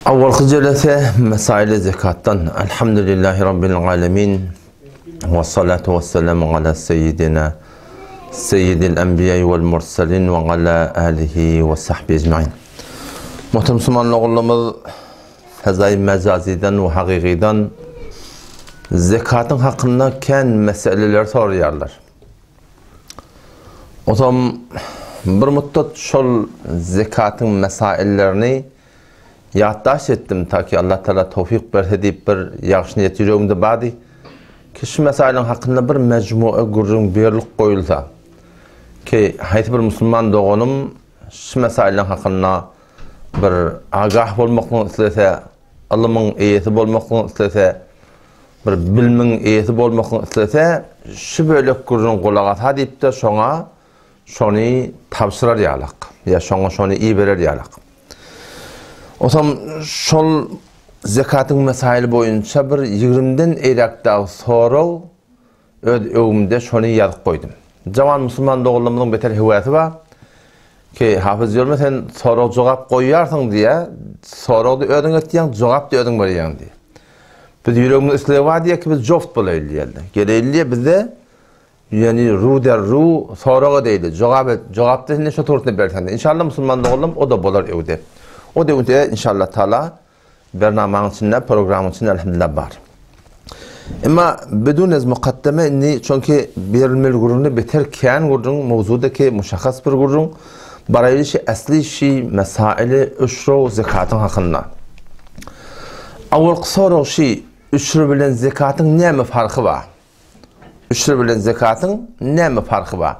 Awalky jelese mesaili zekatdan. Elhamdülillahi Rabbil alemin. Ve salatu ve selamu ala seyyidina seyyidil enbiya vel mursalin ve ala alihi ve sahbihi ecmain. Muhterem Müslüman oğullarımız fezai mecaziden ve hakikiden zekatın hakkında ken meseleler soruyorlar. Otam bir muddat şol zekatyň mesaillerini ýatdaş etdim, ta ki Allah Taala towfyk berse diýip bir ýagşy niýet ýüregimde bardy ki şu mesailiň hakynda bir mejmua gürrüň berilip goýulsa ki haýsy bir musulman doganym şu mesailiň hakynda bir agah bolmaklygyny islese, ylymyň eýesi bolmaklygyny islese, bir bilimiň eýesi bolmaklygyny islese, şu bölek gürrüň gulak asa diýip-de şoňa şony tabşyrar ýalak, ýa şoňa şony iberer ýalak. Osam şol zekatyň mesaili boýunça bir ýigrimden eýräk dagy sorag Öz öwümde şony ýazyp goýdum. Jawan musulman doganlarymyzyň beter höwäsi bar. Ki, Hafyz ýörme sen sorag-jogap goýýarsyň diýýä, soragdy özüň etýäň, jogapdy özüň berýäň diýýä. Biz ýüregimiz islegi bar diýýä ki, biz joft bolaýly diýýärler. Geleýli diýýä, bizde ýöni ru-der-ru sorag edeýli, jogap et, jogapdy indi şo suratynda berseň diýýä. Inşallah musulman doganlarym o-da bolar öwde. O döwde inşallah taala Bernamaň içinde, programyň içinde elhamdülillah bar. Emma bidun ez mukaddeme indi çünki berilmeli gürrüňde beter kän gürrüň, mowzudaki muşahhas bir gürrüň. Baraýly şi esli şi mesaili üşru zekatyň hakynda. Awalky sorag şi üşru bilen zekatyň näme farky bar? Üşür bilen zekatyň näme parhy bar?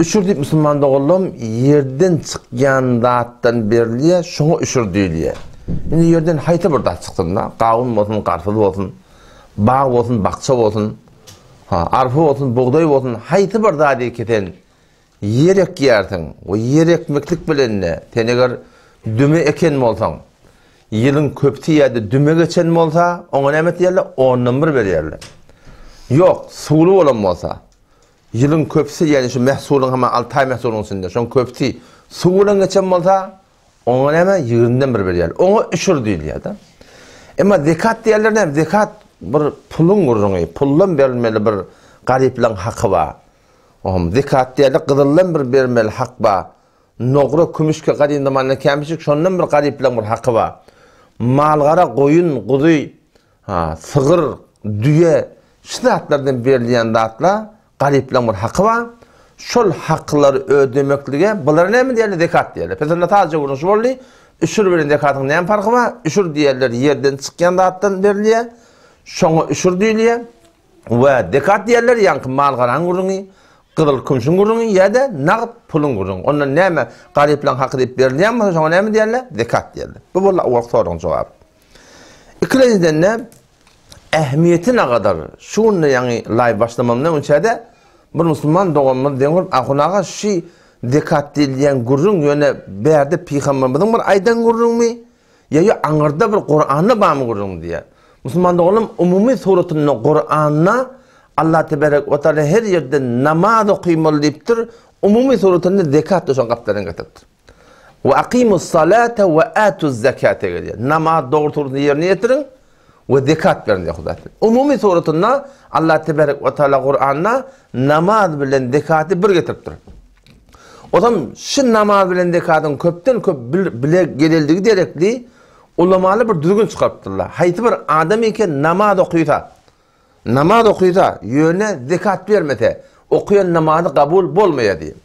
Üşür diýip musulman doganlarym ýerden çykýan zatdan berilýär, şoňa üşür diýilýär. Indi ýerden haýsy bir zat çyksyn-da, gawun bolsun, garpyz bolsun, bag bolsun, bakja bolsun, ha, arpa bolsun, bugdaý bolsun, haýsy bir zady ki sen Ýer ekýärsiň we ýer ekmeklik bilen-de sen eger düme eken bolsaň, ýylyň köpüsi ýa-da düme geçen bolsa, oňa näme etýärler? Ondan bir berýärler. Ýok, suwly bolan bolsa, ýylyň köpüsi, ýagny şu mähsulyň hemme alty aý mähsulyň içinde şoň köpüsi suw bilen geçen bolsa, oňa näme? Ýigrimiden bir berýärler. Oňa üşür diýilýär-de. Emma zekat diýýärler näme? Zekat bir puluň gürrüňi, puldan berilmeli bir garyplaryň haky bar. Ohm, zekat diýerler, gyzyldan bir bermeli hak ba. Nogra, kümüşke gadym zamanda kämişik, şondan bir garyplaň bir haky ba. Mal-gara, goýun, guzy, ha, sygyr, düýe, şu zatlardan berilýän zatla garyplaň bir haky ba. Şol haklary ödemeklige bulara näme diýerler? Zekat diýerler. Pesinde sadaja gürrüň şu boldy. Üşür bilen zekatyň näme parhy bar? Üşür diýerler ýerden çykýan zatdan berilýär. Şoňa üşür diýilýär. We zekat diýerler, ýaňky mal-garaň gürrüňi, gyzyl-kümşüň gürrüňi ýa-da nagt puluň gürrüňi. Ondan näme garyplaryň haky diýip berilýän bolsa, şoňa näme diýerler? Zekat diýerler. Bu boldy owalky soragyň jogaby. Ikilenjiden-de ähmiýeti nagadar. Şu günde ýaňy laýw başlamamdan öňçä-de bir musulman doganymyz deň bolup, Ahun aga şi zekat diýilýän gürrüň ýöne bärde pygamberimiziň bir aýdan gürrüňmi Ýa ýa aňyrda bir Kuranda barmy gürrüň diýýär. Musulman doganlarym umumy suratynda Kuranda Allah teberek we taala her ýerde namaz okymaly diýipdir. Umumy suratynda zekat da şoň gapdalyndan getiripdir. We aqimus salate we atuz zekate gelýär. Namaz dogry suratynda ýerine ýetiriň we zekat beriň diýýär Hudaý. Umumy suratynda Allah teberek we taala Kuranda namaz bilen zekaty bir getiripdir. Ozam şu namaz bilen zekatyň köpden köp bile gelildigi derekli ulamalar bir düzgün çykarypdyrlar. Haýsy bir adam eken namaz okysa, namaz okysa, ýöne zekat bermese, okaýan namazy kabul bolmaýar diýip.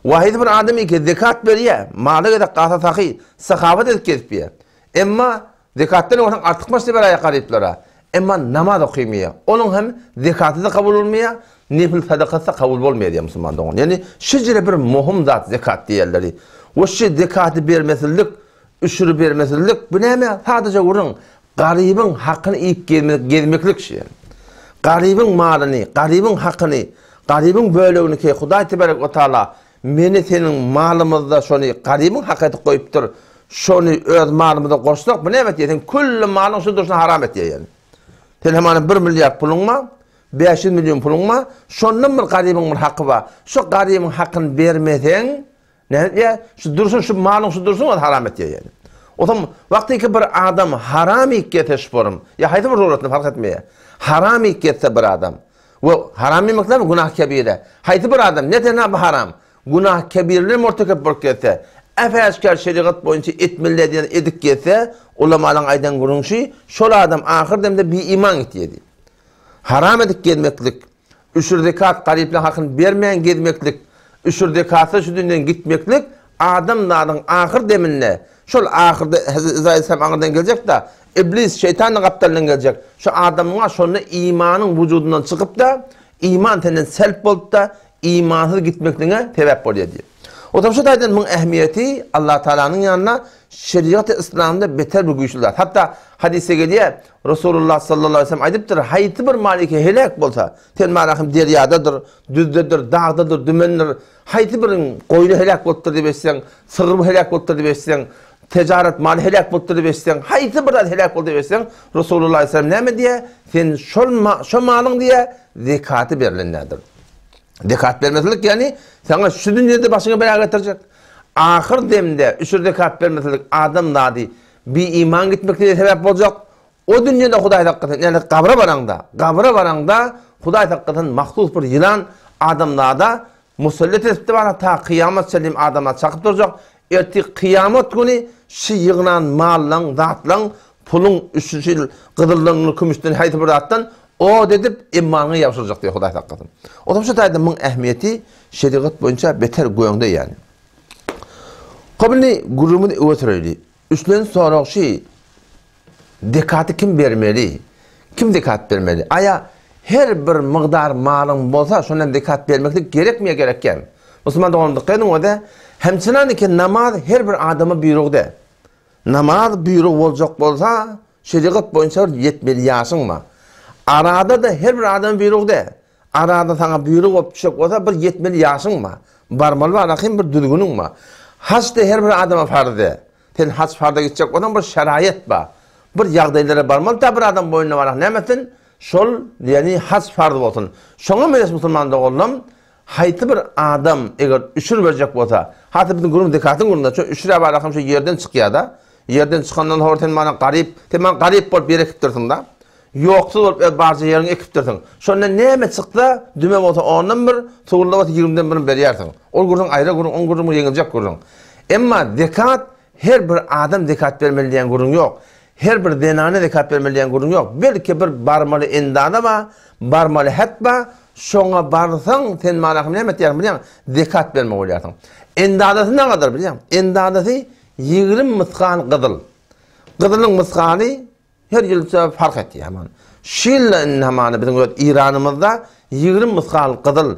We haýsy bir adam eken zekat berýär, maly gezek galsa sahy, sahawat edip gezip ýör. Emma Zekatdan bolsaň artykmaç beräýýär garyplara. Emma namaz okymaýar. Onuň hem zekaty-da kabul bolmaýar, nefil sadakasy-da kabul bolmaýar diýýär musulman dogan. Ýagny şejere bir möhüm zat zekat diýýärleri. We şu zekaty bermesizlik, üşüri bermesizlik bu näme? Sadaja gürrüň. Garybyň hakyny iýip gezmeklik şu ýer. Garybyň malyny, garybyň hakyny, garybyň bölegini ki Hudaý tebarek we taala Meni seniň malymyzda şony garybyň haky edip goýupdyr. Şony öz malymyza goşsak, bu näme etýär? Seň külli malyň şu durşuna haram etýär ýaly. Sen hamana bir milliard puluň bar, 500 million puluň bar, şondan bir garybyň bir haky bar. Şu garybyň hakyny bermeseň, näme etýär? Şu durşun, şu malyň şu durşun haram etýär ýaly. Otam wagtyky bir adam haram iýip gelse şporum, ýa haýsy bir suratyny fark etmeýär. Haram iýip gelse bir adam we haram iýmek näme günah kebire. Haýsy bir adam ne tenha bu haram, günah kebirleri murtekep bolup gelse, äp-äşgär şerigat boýunça etmeli diýen edip gelse, ulamalaryň aýdan gürrüňi şi, şol adam ahyr demde bi-iman gitýär diýip. Haram edip gezmeklik, Üşür-zekat garyplaryň hakyny bermän gezmeklik, üşür-zekatsyz şu dünýeden gitmeklik adamzadyň ahyr deminde, şol ahyrda Hezreti Yza aleyhisselam aňyrdan geljek-de, Iblis, şeýtan-da gapdalyndan geljek. Şu adamyňa şonda imanyň wujudyndan çykyp-da, iman senden selp bolup-da, imansyz gitmekligiňe sebäp bolýar diýip. Otam şu taýdan muň ähmiýeti Allah Tagalanyň ýanynda şerigaty yslamda beter bir güýçli zat. Hatda hadysda gelýär, Resulullah sallallahu aleyhi ve sellem aýdypdyr, haýsy bir malike heläk bolsa, sen malahym derýadadyr, düzdedir, dagdadyr, dümendir, haýsy biriň goýny heläk bolupdyr diýip eşitseň, sygry heläk bolupdyr diýip eşitseň, tejaret maly heläk bolupdyr diýip eşitseň, haýsy bir zat heläk boldy diýip eşitseň, Resulullah aleyhi ve sellem näme diýýär? Sen şol şo malyň diýýär, zekaty berlenlerdir. Zekat bermeslik ýagny saňa şu dünýede başyňa bela getirjek. Ahyr demde üşür zekat bermeslik adam zady bi iman gitmeklige sebäp boljak. O dünýede Hudaý saklasyn, ýagny gabra baraňda, gabra baraňda Hudaý saklasyn mahsus bir ýylan adamzada musallat edipdi bara ta kyýamat çenli adamzat çakyp durjak. Ertir kyýamat güni şi ýygnan mallaň, zatlaň, puluň üçünji ýyl gyzyldan, kümüşden haýsy bir zatdan Ot edip, immanyňa ýabşyrjak diýýär, Hudaý saklasyn. Onsoň şu taýda muň ähmiýeti şerigat boýunça beter göňde ýaly. Hop indi gürrüňimizi öňe süreli. Üçlenji sorag şi, zekaty kim bermeli? Kim zekat bermeli? Aýa her bir mygdar malyň bolsa, şondan zekat bermeklik gerekmi ýa gerek däl? Musulman doganlarym dykgat ediň öze, hemçinan ki namaz her bir adama buýruk däl. Namaz buýrugy boljak bolsa, şerigat boýunça bir ýetmeli ýaşyň bar. Arada-da her bir adama buýruk däl. Arada saňa buýruk bolup düşjek bolsa bir ýetmeli ýaşyň bar. Barmaly barahym bir düzgüniň bar. Haç-da her bir adama farz däl. Sen haç farza gitjek bolsaň bir şeraýat bar. Bir ýagdaýlara barmaly da bir adam boýnuna barak näme etsin? Şol ýagny haç farz bolsun. Şoňa meňzeş musulman doganlarym Haýsy bir adam eger üşür berjek bolsa, hatda biziň gürrüň zekatyň gürrüňinde, şo üşüre barakam şo ýerden çykýar-da. Ýerden çykandan soňra sen mana garyp, sen maňa garyp bolup ýer ekipdirsiň-da. Ýoksuz bolup öz barja ýeriňi ekipdirsiň. Şonda näme çyksa, düme bolsa ondan bir, suwulda bolsa ýigrimiden birini berýärsiň. Ol gürrüň aýra gürrüň, oň gürrüňi ýeňiljek gürrüň. Emma zekat Her bir adam zekat bermeli diýen gürrüň ýok. Her bir zenana zekat bermeli diýen gürrüň ýok. Belki bir barmaly endaza bar, barmaly het bar, şoňa barsaň sen manahym näme etýärsiň bilýäňmi? Zekat bermeli bolýarsyň. Endazasy nägadar bilýäňmi? Endazasy 20 mysgal gyzyl. Gyzylyň mysgaly Her ýylça fark etýär hamana. Şu ýylda indi hamana biziň öz Iranymyzda 20 mysgal gyzyl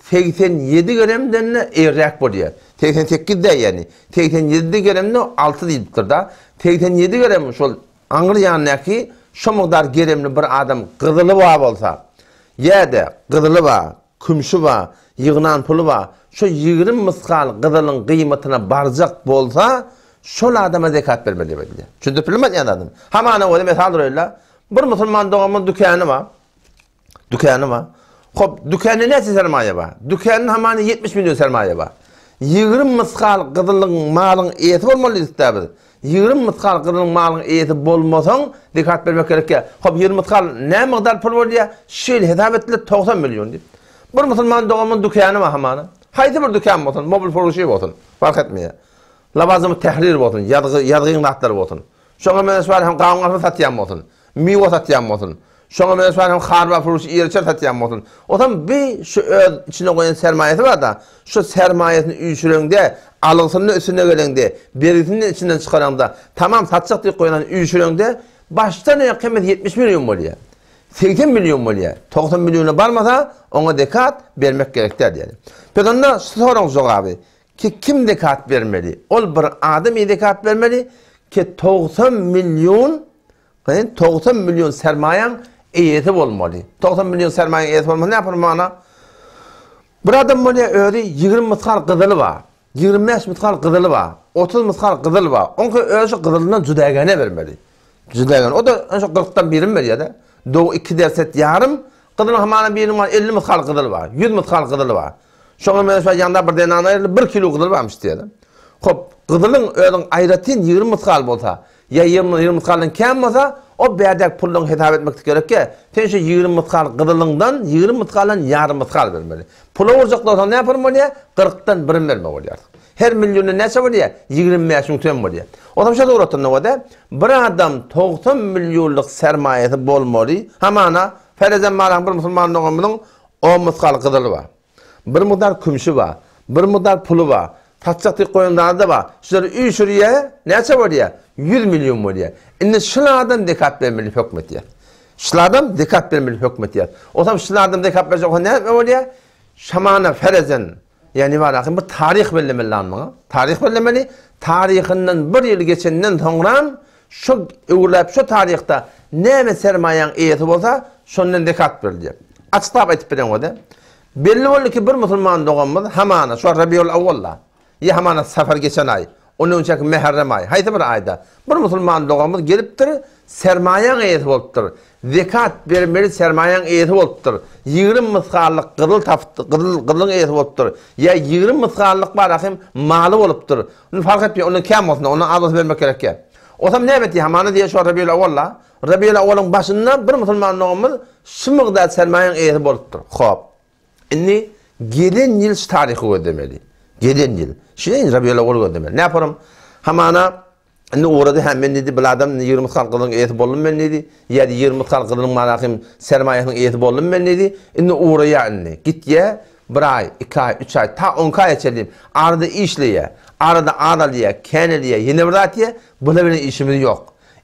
87 geremden-de eýräk bolýar. 88 däl ýagny. 87 geremde 6 diýlipdir-da. 87 gerem şol aňry ýandaky şo mukdar geremli bir adam gyzyly bar bolsa, ýa-da gyzyly bar, kümşi bar, ýygnan puly bar, şo 20 mysgal gyzylyň gyýmatyna barjak bolsa, şol adama zekat bermeli diýip aýdylýar. Düşündirip bildim aýdýan zadymy? Hamana özi mysal duraýly-da, bir musulman doganymyz dükany bar. Dükany bar. Hop, dükanda näçe sermaýa bar? Dükanda hamana 70 million sermaýa bar. 20 mysgal gyzylyň malyň eýesi bolmaly diýdik-dä biz. 20 mysgal gyzylyň malyň eýesi bolmasaň, zekat bermek gerek ýa. Hop, 20 mysgal näme mukdar pul bolýar? Şeýle hesap etdiler, 90 million diýip. Bir musulman doganymyz dükany bar hamana. Haýsy bir dükan bolsun, mobil furuşy bolsun, fark etmeýär. Lawazym tehrir bolsun, ýazgy, ýazgyň zatlary bolsun. Şoňa meňzeş bar hem gawun-garpyz satýan bolsun, miwe satýan bolsun. Şoňa meňzeş bar hem harba furuş iýer-içer satýan bolsun. Otam bi şu öz içine goýan sermaýasy bar-da, şu sermaýasyny üýşüreňde, algysyny üstüne geleňde, bergisini içinden çykaraňda, tamam satjak diýip goýan üýşüreňde, başdan aýak kemesi 70 million bolýar. 80 million bolýar. 90 milliona barmasa, oňa zekat bermek gerek däl diýýär. Pes onda şu soragyň jogaby, Ki kim zekat bermeli? Ol bir adam zekat bermeli ki 90 million 90 million sermaýaň eýesi bolmaly. 90 million sermaýaň eýesi bolmaly näme mana? Bir adam bolýar özi 20 mysgal gyzyly bar. 25 mysgal gyzyly bar. 30 mysgal gyzyl bar. Oňki özi gyzylyndan jüdägene bermeli. Jüdägen. O da şu 40-dan birini berýär-de. Dow 2 derset ýarym, gyzylyň hamana biriniň bar 50 mysgal gyzyly bar. 100 mysgal gyzyly bar. Şoňa meňzeş ýanda bir zenan aýryldy, bir kilo gyzyl barmyş diýýär. Hop, gyzylyň özüň aýratyn 20 mysgal bolsa, ýa 20 mysgaldan kem bolsa, o bärdäki pulluň hesap etmeklik gerekýä. Sen şu 20 mysgal gyzylyňdan 20 mysgaldan ýarym mysgal bermeli. Pula urjak bolsaň näme pul bolýar? Kyrkdan birini bermeli bolýar. Her milliondan näçe bolýar? 25 müň tm bolýar. Onsoň şu suratda bolýar. Bir adam 90 millionlyk sermaýasy bolmaly. Hamana, ferezen malan bir musulman doganymyzyň 10 mysgal gyzyly bar. Bir mukdar kümşi bar. Bir mukdar puly bar. Satjak diýip goýan zady-da bar. Şulary üýşürýär, näçe bolýar? 100 million bolýar. Indi şul adam zekat bermeli hökm etýär. Şul adam zekat bermeli hökm etýär. Onsoň şul adam zekat berjek bolsa näme bolýar? Şamana ferezen, ýagny barasyn bir taryh bellemeli lan muňa. Taryh bellemeli. Taryhyndan bir ýyl geçenden soňram Şo öwürläp şo taryhda näme sermaýaň eýesi bolsa, şondan zekat berilýär. Açyklap aýtyp beren boldy. Belli boldy ki bir musulman doganymyz hamana şo Rabiul Awwalda ýa hamana safar geçen aý, ondan öňçäki Mäherrem aý, haýsy bir aýda bir musulman doganymyz gelipdir, sermaýaň eýesi bolupdyr. Zekat bermeli sermaýaň eýesi bolupdyr. 20 mysgallyk gyzyl tapypdyr, gyzyl gyzylyň eýesi bolupdyr. Ýa 20 mysgallyk bar hem maly bolupdyr. Indi fark etmeýär, ondan kem bolsun, ondan az bolsa bermek gerekýär. Osam näme etdi, hamana diýen şo Rabiul Awwal-la. Rabiul Awwalyň başynda bir musulman doganymyz şu mygdar sermaýaň eýesi bolupdyr. Hop. Indi gelen ýyl şu taryhy gözlemeli. Gelen ýyl. Şu ýyl Rabiul Awwal gözlemeli. Näme yaparym? Hamana indi ugrady, hä men diýdi, bil adam 20 mysgal gyzylyň eýesi boldum men diýdi. Ýa 20 mysgal gyzylyň manasy sermaýasynyň eýesi boldum men diýdi. Indi ugraýar indi. Gitýär. Bir aý, iki aý, üç aý, ta onki aýa çenli arada işleýär, arada azalýar, känelýär, ýene bir zat diýýär, bular bilen işimiz ýok.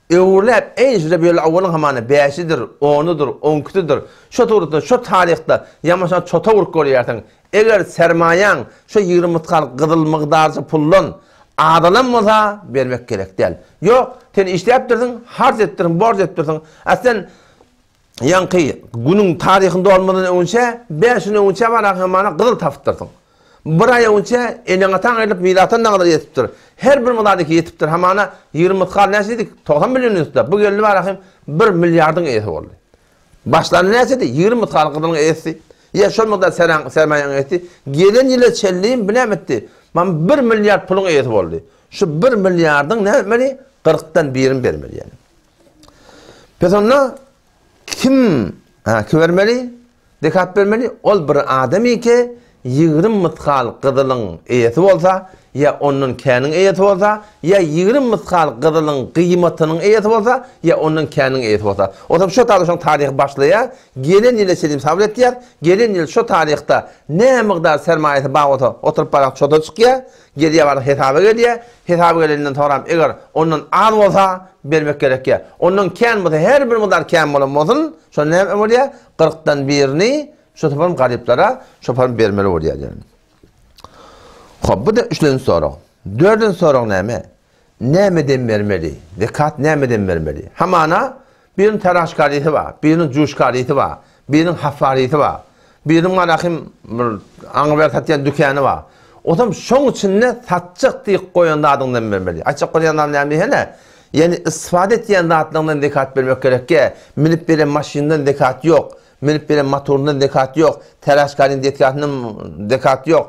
Öwrüläp, eý, şu Rebiul Awwalyň hamana bäşidir, onudyr, onküsidir, şo suratda, şo taryhda ýamaşan çota urup görýärsiň. Eger sermaýaň şo 20 mysgal gyzyl mygdarça puldan azalan bolsa, bermek gerek däl. Ýok, sen işläpdirsiň, harç etdirsiň, borç etdirsiň. A sen Ýaňky günüň taryhyny dolmadan öňünçä, bäş gün öňünçä bar hamana gyzyl tapypdyrsyň. Bir aý öňünçä eneň-ataň aýrylyp mirasdan nagadar ýetipdir. Her bir myladyky ýetipdir. Hamana 20 mysgal näçe diýdik? 90 million üstde. Bu geldi bar ahym 1 milliardyň eýesi boldy. Başlany näçedi? 20 mysgal gyzylyň eýesi. Ýa şol mukdar seraň sermaýaň eýesi. Gelen ýyla çenli bu näme etdi? Man 1 milliard puluň eýesi boldy. Şu 1 milliardyň näme etmeli? 40-dan birini bermeli ýani. Pes onda kim ha, kim bermeli? Zekat bermeli. Ol bir adam ki 20 mysgal gyzylyň eýesi bolsa, ýa ondan käniň eýesi bolsa, ýa 20 mysgal gyzylyň gyýmatynyň eýesi bolsa, ýa ondan käniň eýesi bolsa. O zaman şu taryh şoň taryhy başlaýar. Gelen ýyla çenli sabr etýär. Gelen ýyl şu taryhda näme mukdar sermaýasy bar bolsa, oturyp barak çota çykýar. Gelýär baryp hesaba gelýär. Hesaba gelenden soňram eger ondan az bolsa bermek gerekýär. Ondan kän bolsa her bir mukdar kän bolan bolsun, şonda näme bolýar? Kyrkdan birini şo toparyň garyplara şo toparyň bermeli bolýar diýen. Hop, bu da üçlenji sorag. Dördünji sorag näme? Nämeden bermeli? Zekat nämeden bermeli? Hamana biriniň taraşkarysy bar, biriniň juşkarysy bar, biriniň hafarysy bar, biriniň malahym bir aňyber satýan dükany bar. Otam şoň içinde satjak diýip goýan zadyňdan bermeli. Aýtjak bolýan zadym näme diýsene? Ýani istifade etýän zatlaryňdan zekat bermek gerekýä. Minip beren maşyndan zekat ýok. Minip beren motoryndan zekat ýok. Taraşkaryň desgasyndan zekat ýok.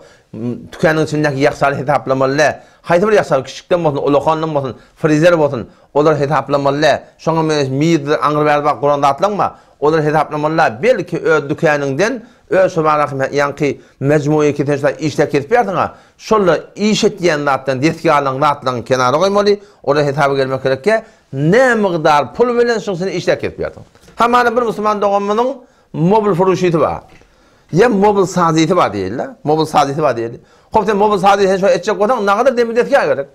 Tükanyň içindäki ýahşaly hesaplamaly däl. Haýsy bir ýahşaly kiçikden bolsun, ulakandan bolsun, frizer bolsun, olary hesaplamaly däl. Şoňa meňzeş mizdir, aňry-bäri bak guran zatlaň bar. Olary hesaplamaly däl. Belki öz dükanyňdan öz şo baradaky ýaňky mejmuýy ki sen şo işläp kesipýärsiň-a, şol-da iş etýän zatdan desgalaň zatlaryňy kenara goýmaly, olar hesaba gelmek gerekýär. Nä mygdar pul bilen şuň sen işläp kesipýärsiň. Hamana bir musulman doganymyzyň mobil furuşysy bar. Ýa mobil sazysy bar diýeli. Mobil sazysy bar diýeli. Hop sen mobil sazysy sen şo etjek bolsaň nagadyr demir desgah gerek.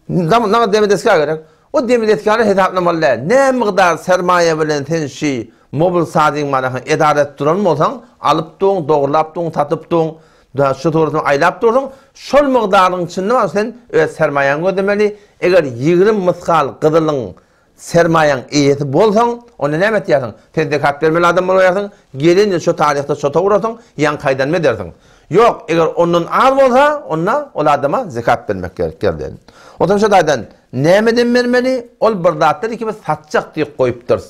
Nagat demir desgah gerek. O demir desgahny hesaplamaly däl. Nä mygdar sermaýa bilen sen şi mobil sazyň manasyny edara edip duran bolsaň, alyp duň, dogrulap duň, satyp duň, da şu suratyny aýlap dursuň, şol mygdaryň içinde bar sen öz sermaýaňy gözlemeli. Eger 20 mysgal gyzylyň Sermaýaň eýesi bolsaň, onda näme etýärsiň? Sen zekat bermeli adam bolaýarsyň, gelen ýyl şo taryhda şo towrasyň, ýaňky aýdanymy edersiň. Ýok, eger ondan az bolsa, onda ol adama zekat bermek gerek diýen. Onsoň şo taýdan nämeden bermeli? Ol bir zatlar ikimiz satjak diýip goýupdyrys.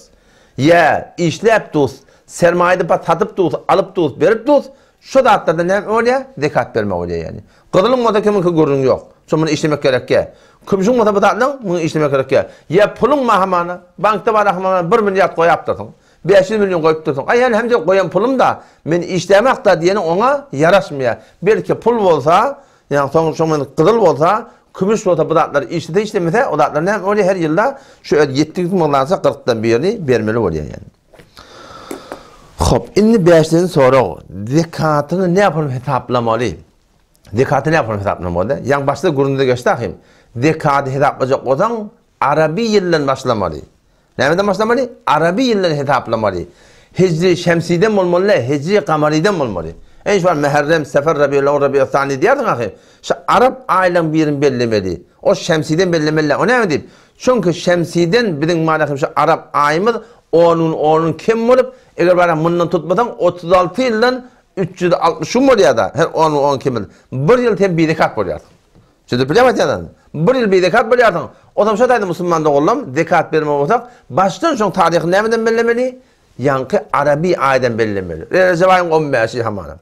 Ýa işläp dus, sermaýa diýip satyp dus, alyp dus, berip dus. Şo zatlardan näme bolýar? Zekat bermek bolýar ýagny. Gyzylyň bolsa kimiňki gürrüň ýok. Şo muny işlemek gerekýär. Kümşüň bolsa bu zatlaryň muny işlemek gerekýär. Ýa puluň bar hamana, bankda bar hamana bir milliard goýapdyrsyň. 500 million goýupdyrsyň. Aý ýani hem-de goýan pulum-da, men işlämok-da diýeniň oňa ýaraşmaýar. Belki pul bolsa, ýagny soň şoň bilen gyzyl bolsa, kümüş bolsa bu zatlar işlese işlemese, o zatlar näme bolýar her ýylda şu öz ýetdigi mukdarça kyrkdan birini bermeli bolýar ýani. Hop, indi bäşinji sorag. Zekatyňy nähili hesaplamaly? Zekaty nähili hesaplamaly? Ýaňy başda gürrüňde geçdi ahym. Zekaty hesaplajak bolsaň, araby ýyldan başlamaly. Nämeden başlamaly? Araby ýyldan hesaplamaly. Hijri şemsiden bolmaly däl, hijri kamarydan bolmaly. Eý şu Muharrem, Sefer, Rabiul-Awwal, Rabiul-Sani diýersiň ahym. Şu arap aýlaryň birini bellemeli. O şemsiden bellemeli däl. O näme diýip? Çünki şemsiden biziň manaky şu arap aýymyz on gün on gün kem bolup, eger bara mundan tutmasaň 36 ýyldan 360 gün bolýar-da, her on gün on kem edip. Bir ýyl sen bizekat bolýarsyň. Düşünip bilýärmi aýdýan Bir ýyl bizekat bolýarsyň. Onsoň şo taýda musulman doganlarym zekat bermeli bolsak, başdan şoň taryhyny nämeden bellemeli? Ýaňky arabi aýdan bellemeli. Rejep aýyň on bäşi hamana.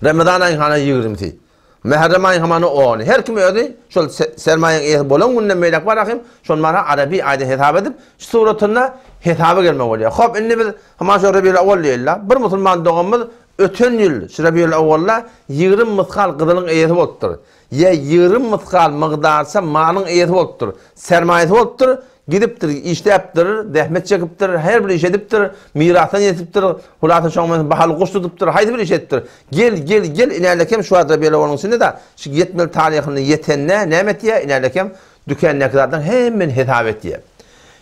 Ramazan aýyň hana ýigrimisi. Muharrem aýyň hamana ony. Her kim özi şol sermaýaň eýesi bolan günden beýläk bar ahym, şol mana arabi aýda hesap edip, şu suratynda hesaba gelmek bolýar. Hop, indi biz hamana şu Rabiul Awwal diýeli. Bir musulman doganymyz öten ýyl şu Rabiul Awwalda 20 mysgal gyzylyň eýesi bolupdyr. Ýa 20 mysgal mygdarça malyň eýesi bolupdyr. Sermaýasy bolupdyr. Gidipdir, işläpdir, zähmet çekipdir, her bir iş edipdir, mirasdan ýetipdir, hulasa şoň bilen bahaly guş tutupdyr, haýsy bir iş edipdir. Gel, gel, gel, inälekem şu wagt bele onuň içinde-de, şu ýetmeli taryhyny ýetende näme etýär, inälekem dükendäki zatlaryň hemmesini hesap etýär.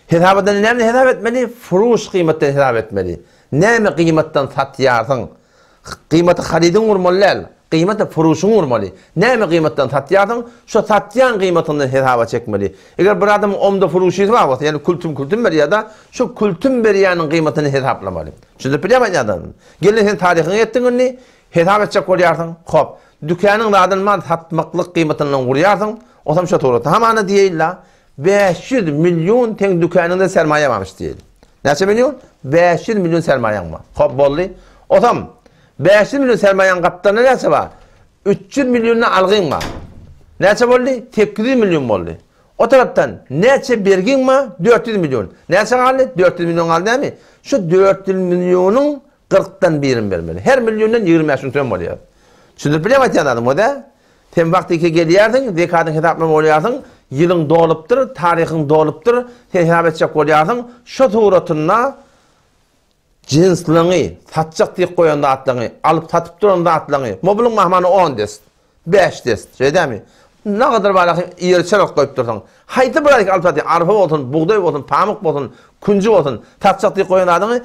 Hesap edende näme hesap etmeli? Furuş gyýmatdan hesap etmeli. Näme gyýmatdan satýarsyň? Gyýmaty harydyň urmaly däl, gyýmaty furuşyň urmaly. Näme gyýmatdan satýarsyň, şo satýan gyýmatyňdan hesaba çekmeli. Eger bir adamyň omda furuşysy bar bolsa, ýagny kültüm-kültüm berýär-de, şo kültüm berýäniň gyýmatyny hesaplamaly. Düşündirip bilýärmi aýdýan zadymy? Gelin sen taryhyňy etdiň indi, hesap etjek bolýarsyň. Hop, dükanyň zadyny mal satmaklyk gyýmatyndan gurýarsyň, osam şo suratda. Hamana diýeýin-la, 500 million teň dükanyňda sermaýa barmyş diýeli. Näçe million? 500 million sermaýaň bar. Hop boldy. Osam 500 million sermaýaň gapdalynda näçe bar? 300 millionda algyň bar. Näçe boldy? 800 million boldy. O tarapdan näçe bergiň bar? 400 million. Näçe galdy? 400 million galdy dämi? Şu 400 millionyň 40-dan birini bermeli. Her milliondan 25 müň bolýar. Düşündirip bilýärmi aýtýan zadym, o da? Sen wagtyky gelýärsiň, zekatyňy hesaplamaly bolýarsyň, ýylyň dolupdyr, taryhyň dolupdyr, sen hesap etjek bolýarsyň, şo suratynda jynslyňy, satjak diýip goýan zatlaryňy, alyp satyp duran zatlaryňy, mobulyň mahmany on dest, bäş dest, şeý dälmi? Nagadyr baraky ýeri çarak goýup dursuň. Haýsy bir aýk alyp satýaň, arpa bolsun, bugdaý bolsun, pamyk bolsun, künji bolsun, satjak diýip goýan zadyňy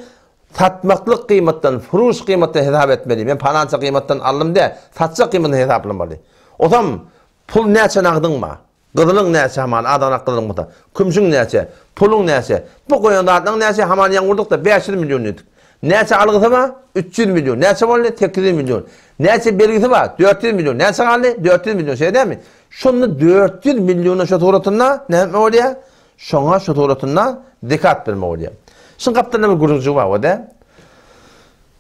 Satmaklyk gyýmatdan, furuş gyýmatdan hesap etmeli. Men palança gyýmatdan aldym dä, satjak gyýmatyny hesaplamaly. Osam, pul näçe nagdyň bar? Gyzylyň näçe hamana, azagrak gyzylyň bolsa. Kümşüň näçe? Puluň näçe? Bu goýan zatlaryň näçe? Hamana ýaňy urduk-da, 500 million diýdik. Näçe algysy bar? 300 million. Näçe boldy? 800 million. Näçe bergisi bar? 400 million. Näçe galdy? 400 million. Şeýle dälmi? Şonda 400 milliona şo suratynda näme bolýar? Şoňa şu suratynda zekat bermek bolýar. Şuň gapdalynda bir gürrüňjik bar o-da.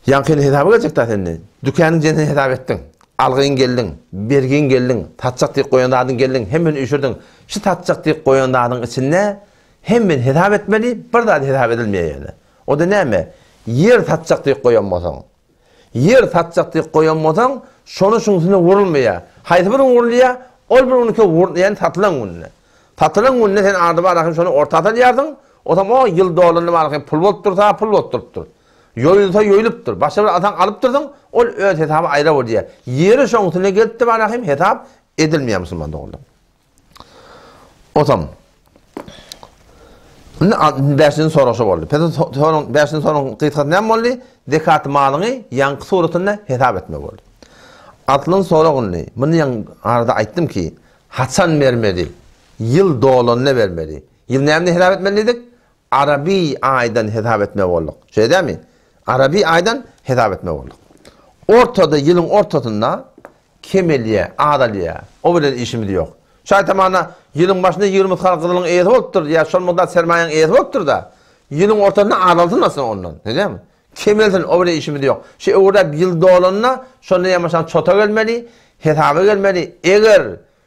Ýaňkyny hesaba geljek-dä sen indi. Dükanyň jensini hesap etdiň. Algyň geldiň, bergiň geldiň, satjak diýip goýan zadyň geldiň, hemmesini üýşürdiň. Şu satjak diýip goýan zadyň içinde hemmesini hesap etmeli, bir zat hesap edilmeýär ýöne. O-da näme? Ýer satjak diýip goýan bolsaň. Ýer satjak diýip goýan bolsaň, şony şuň üstüne wurulmaýar. Haýsy bir gün wurulýar? Ol bir günki wur, ýagny satylan gününe. Satylan gününe sen ady bar ahym şony orta salýarsyň, onsoň o ýyl dolanda bar ahym pul bolup dursa, pul bolup durupdyr. Ýoýulsa ýoýulypdyr. Başga bir alsaň alypdyrsyň, ol öz hesaby aýra bolýar. Ýeri şoň üstüne gelipdir bar ahym hesap edilmeýär musulman doganlar. Otam. Indi bäşinji sorag şo boldy. Pes soragyň bäşinji soragyň gysgasy näme boldy? Zekat malyňy ýaňky suratynda hesap etme boldy. Altynjy sorag indi. Muny ýaň arada aýtdym ki, haçan bermeli? Ýyl dolanda bermeli. Ýyl näme hesap etmeli diýdik? Araby aýdan hesap etme bolduk. Şeýle dälmi? Araby aýdan hesap etme bolduk. Ortada ýylyň ortasynda kemelýär, azalýar. O bilen işimiz ýok. Şaý tamana ýylyň başynda 20 mysgal gyzylyň eýesi bolupdyr, ýa şol mukdar sermaýaň eýesi bolupdyr-da, ýylyň ortasynda azalsyn aslynda ondan. Şeýle dälmi? Kemelsin, o bilen işimiz ýok. Şu öwredip ýyl dolanda, şonda ýamaşan çota gelmeli, hesaba gelmeli. Eger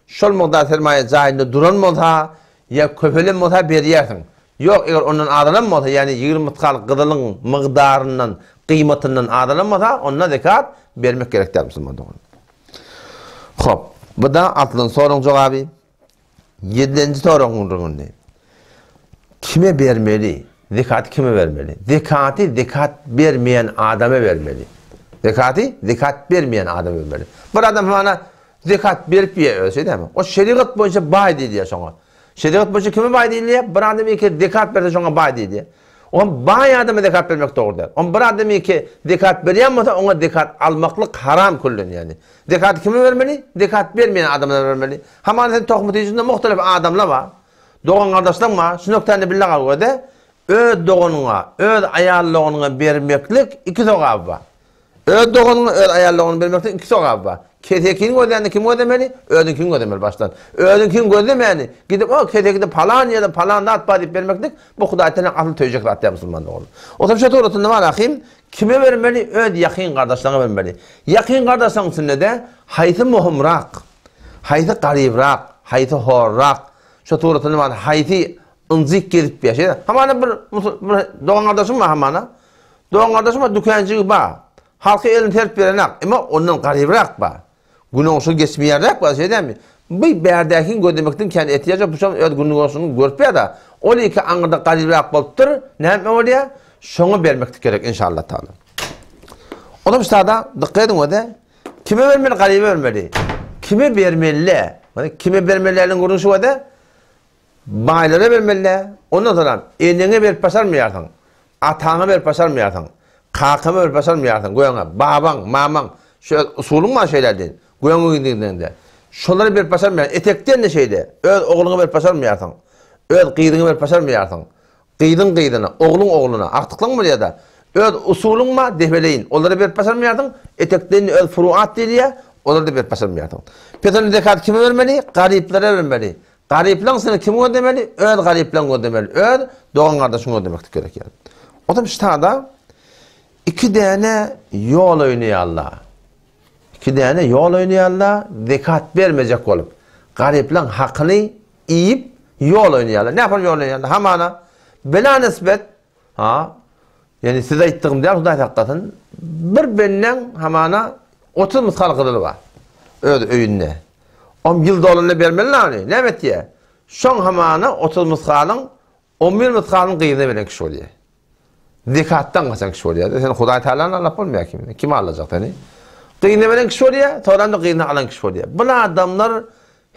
şol mukdar sermaýa jaýynda duran bolsa, ýa köpelen bolsa berýärsiň. Ýok, eger ondan azalan bolsa, ýagny 20 mysgal gyzylyň mukdaryndan, gyýmatyndan azalan bolsa, onda zekat bermek gerek däl musulman dogan. Hop, bu da altynjy soragyň jogaby. Ýedinji soragyň gürrüňini. Kime bermeli? Zekaty kime bermeli? Zekaty zekat bermeýän adama bermeli. Zekaty zekat bermeýän adama bermeli. Bir adam mana zekat berip ýe özi şeýdemi? O şerigat boýunça baý diýilýär şoňa. Şerigat boýunça kime baý diýilýär? Bir adam iki zekat berse şoňa baý diýilýär. Oňa baý adama zekat bermek dogry däl. Oňa bir adam iki zekat berýän bolsa oňa zekat almaklyk haram küllen ýagny. Zekaty kime bermeli? Zekat bermeýän adamlara bermeli. Hamana sen tohum içinde muhtelif adamlar bar. Dogan gardaşlaň bar. Şu nöktäni bille gal göde. Öz doganyňa, öz aýal doganyňa bermeklik iki sogaby bar. Öz doganyňa, öz aýal doganyňa bermeklik iki sogaby bar. Kesekini gözlände kimi gözlemeli? Özüňkini gözlemeli başdan. Özüňkini gözlemäni, gidip o kesekide palan ýerde palan zat bar diýip bermeklik bu Hudaý Teala asyl töýjek zat däl musulman dogan. Otam şu suratynda bar ahim, Kime bermeli? Öz ýakyn gardaşlaryňa bermeli. Ýakyn gardaşlaryň içinde-de haýsy möhümrak, haýsy garybrak, haýsy horrak, şo suratynda bar, haýsy ynjyk gezip ýaşaýar. Hamana bir bir dogan gardaşyň bar hamana. Dogan gardaşyň bar, dükanjygy bar. Halka elini serip berenak, emma ondan garybrak bar. Günoňşy geçmeýärräk bar, şeý dälmi? Bu bärdäkini gözlemekden kän etýaç ýok, bu şoň öz günügoşuny görüp ýa-da ol iki aňyrda garybrak bolupdyr, näme bolýar? Şoňa bermeklik gerek inşallah taala. Onam ştada dykgat ediň öde. Kime bermeli? Garyba bermeli. Kime bermeli? Kime bermelileriniň gürrüňi şu öde. Baýlara bermeli. Ondan soňra eneňe berip başarmaýarsyň. Ataňa berip başarmaýarsyň. Kakaňa berip başarmaýarsyň. Göňe babaň, mamaň şu usulyň bar şeýle diýin. Göňe gidiňde. Şolara berip başarmaýarsyň. Etekden-de şeýle. Öz ogluňa berip başarmaýarsyň. Öz gyzyňa berip başarmaýarsyň. Gyzyň gyzyna, ogluň ogluna, agtyklyň bolýar-da. Öz usulyň bar, depeleýin. Olara berip başarmaýarsyň. Etekden öz furuat diýilýär, olara-da berip başarmaýarsyň. Pes onda zekaty kime bermeli? Garyplara bermeli. Garyplaň seni kim gözlemeli? Öz garyplaň gözlemeli. Öz dogan-gardaşyň gözlemeklik gerek ýaly. Otam ştada iki däne ýol oýnaýarlar. Iki däne ýol oýnaýarlar, zekat bermejek bolup. Garyplaň hakyny iýip ýol oýnaýarlar. Nähili ýol oýnaýarlar? Hamana bela nisbet Ha, ýani siz aýtdygym däl, Hudaý saklasyn. Bir bendeň hamana 30 mysgal gyzyly bar. Öz öýünde. Om ýyl dolanda bermeli ony. Näme etýär? Şoň hamana 30 mysgalyň 11 mysgalyň gyzyna beren kişi bolýar. Zekatdan gaçan kişi bolýar. Sen Hudaý Taalany alap bolmaýar kim? Kim alajak seni? Gyzyna beren kişi bolýar, soňra-da gyzyna alan kişi bolýar. Bu adamlar